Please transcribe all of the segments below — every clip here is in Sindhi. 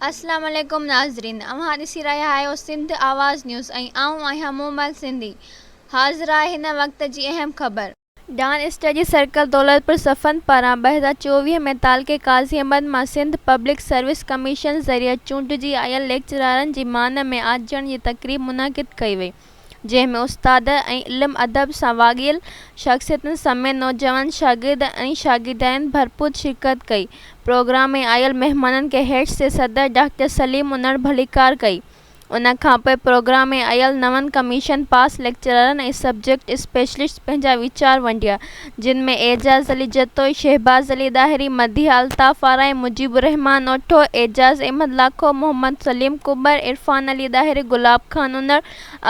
اسلام عليڪم ناظرين اوهان ڏسي رهيا آهيو سنڌ آواز نيوز ۽ آئون آهيان مومل سنڌي حاضر آهي هن وقت جي اهم خبر. ڊان اسٽڊي سرڪل دولتپور صفن پاران 2024 ۾ تعلقي قاضي احمد مان سنڌ پبلڪ سروس ڪميشن ذريعي چونڊجي آيل ليڪچرارن جي مان ۾ آجياڻي جي تقريب منعقد ڪئي وئي. جنهن ۾ استاد ۽ علم ادب سان واڳيل شخصيتن سميت نوجوان شاگرد ۽ شاگردياڻين ڀرپور شرڪت ڪئي. پروگرام ۾ آيل مهمانن کي هيڊس جي صدر ڊاڪٽر سليم انڙ ڀليڪار ڪئي. ان کانپوء پروگرام ۾ آيل نون ڪميشن پاس ليڪچرارن ۽ سبجيڪٽ اسپيشلسٽس پنهنجا ويچار ونڊيا، جن ۾ اعجاز علي جتوئي، شهباز علي ڏاهري، مديحه الطاف آرائين، مجيب الرحمان اوٺو، اعجاز احمد لاکو، محمد سليم ڪٻر، عرفان علي ڏاهري، گلاب خان انڙ،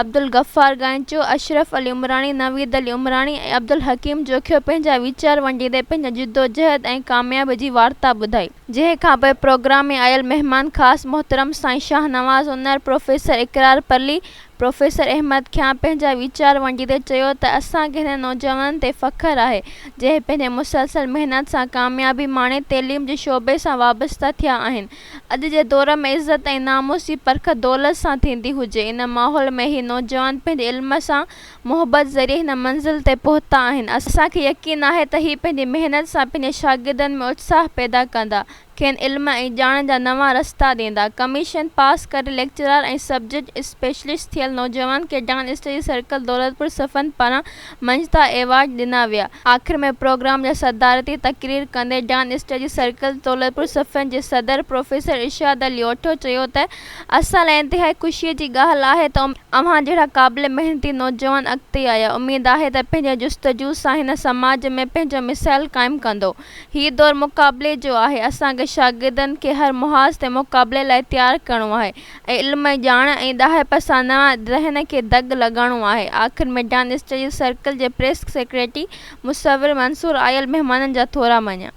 عبدالغفار گائنچو، اشرف علي عمراڻي، نويد علي عمراڻي ۽ عبدالحڪيم جوکيو پنهنجا ويچار ونڊيندي پنهنجي جدوجهد ۽ ڪاميابي جي وارتا ٻڌائي. جنهن کانپوء پروگرام ۾ آيل مهمان خاص محترم سائين شاهنواز انڙ، پروفيسر اقرار پلي، پروفيسر احمد خيام پنهنجا ويچار ونڊيندي چيو ته اسان کي هنن نوجوانن تي فخر آهي جنهن پنهنجي مسلسل محنت سان ڪاميابي ماڻي تعليم جي شعبي سان وابسته ٿيا آهن اڄ جي دور ۾ عزت ۽ ناموس جي پرک دولت سان ٿيندي هجي ان ماحول ۾ هي نوجوان پنهنجي علم سان محبت ذريعي هن منزل تي پهتا آهن اسان کي يقين آهي ته هي پنهنجي محنت سان پنهنجي شاگردن ۾ اتساهه پيدا ڪندا کين علم ۽ ڄاڻ جا نوان رستا ڏيندا. ڪميشن پاس ڪري ليڪچرار ۽ سبجيڪٽ اسپيشلسٽ ٿيل نوجوانن کي ڊان اسٽڊي سرڪل دولتپور صفن پاران مڃتا ايوارڊ ڏنا ويا. آخر ۾ پروگرام جا صدارتي تقرير ڪندي ڊان اسٽڊي سرڪل دولتپور صفن جي صدر پروفيسر ارشاد علي اوٺو چيو ته اسان لاء انتهائي خوشي جي ڳالهه آهي ته اوهان جهڙا قابل محنتي نوجوان اڳتي آيا اميد آهي ته پنهنجي جستجو سان هن سماج ۾ پنهنجو مثال قائم ڪندو. هي دور مقابلي جو آهي، اسان کي شاگردن کي هر محاذ تي مقابلي لاء تيار ڪرڻو آهي ۽ علم ۽ ڄاڻ ۽ ڏاهپ سان نوان ذهن کي دڳ لڳائڻو آهي. آخر ۾ ڊان اسٽڊي سرڪل جي پريس سيڪريٽري مصور منصور آيل مهمانن جا ٿورا مڃيا.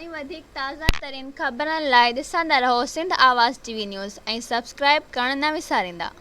۽ وڌيڪ تازه ترين خبرن لاء ڏسندا رهو Sindh Awaz T V news ۽ subscribe ڪرڻ نه وساريندا.